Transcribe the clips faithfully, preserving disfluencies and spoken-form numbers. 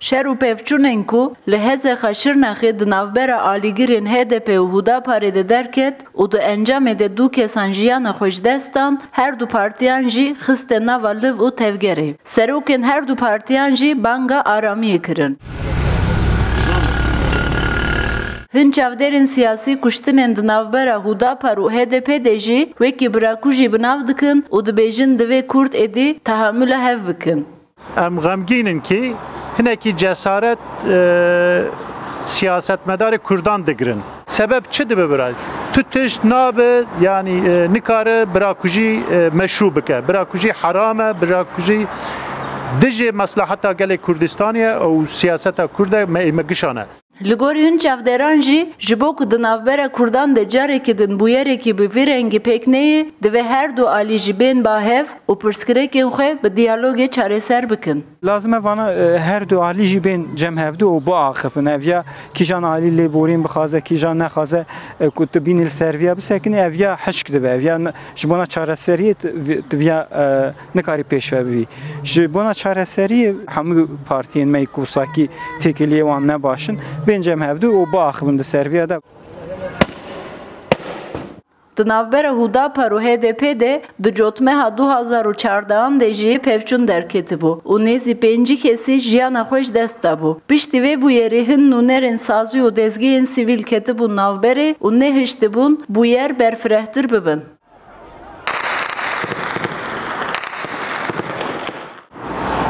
Şer û pevçûnên ku li Hezexê Şirnexê di navbera alîgirên H D P û Hudaparê de derket û di encamê de du kesan jiyana xwe ji dest dan, her du partiyan jî xiste nava liv û tevgerê. Serokên her du partiyan jî banga aramiyê kirin. Hin çavdêrên siyasî kuştinên di navbera Hudapar û H D P de jî wekî birakujî bi nav dikin û dibêjin divê Kurd êdî tehamûla hev bikin. Em xemgîn in kî hinekî cesaret, e, siyasetmedarê Kurdan digirin. Sebeb çi dibe bira? Tu tişt nabe, yanî, e, nikare birakujî, e, meşrû bike. Birakujî heram e, birakujî dijî meslaheta gelê Kurdistanê ye û siyaseta Kurd e, me, me gişan e. Li gorî hin çavdêran jî, ji bo ku di navbera Kurdan de carekî din bûyerekî bi vî rengî pêk neyê, divê her du alî jî bên ba hev û pirsgirêkên xwe bi diyalogê çareser bikin. Lazim e vana, e, her du alî jî bên cem hevdu û biaxifin. Ev ya kîjan alî lêborîn bixwaze, kîjan nexwaze, e, ku tu bînî li ser viya bisekinî, ev ya hişk dibe. Ev ya ne-, ji bona çareseriyê tu vi-, tu viya, e, nikarî pêşve bibî. Ji bona çareseriyê hemû partiyên me ku wisa kî têkiliyê wan ne baş in, bên cem hevdu û biaxivin di ser viya de. Di navbera Hudapar û H D P de di cotmeha du hazar û çardehan de jî pevçûn derketibû û nêzî pêncî kesî jiyana xwe ji dest dabû. Piştî vê bûyerê hin nûnerên sazî û dezgehên sivîl ketibûn navberê û nehiştibûn bûyer berfirehtir bibin.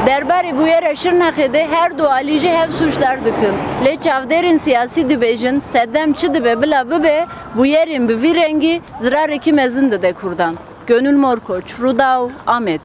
Derbarê bûyera Şirnexê de her du alî jî hev sûcdar dikin. Lê çavdêrên siyasî dibêjin, sedem çi dibe bila bibe, bûyerên bi vî rengî zirarekî mezin dide Kurdan. Gönül Morkoç, Rûdaw, Amed.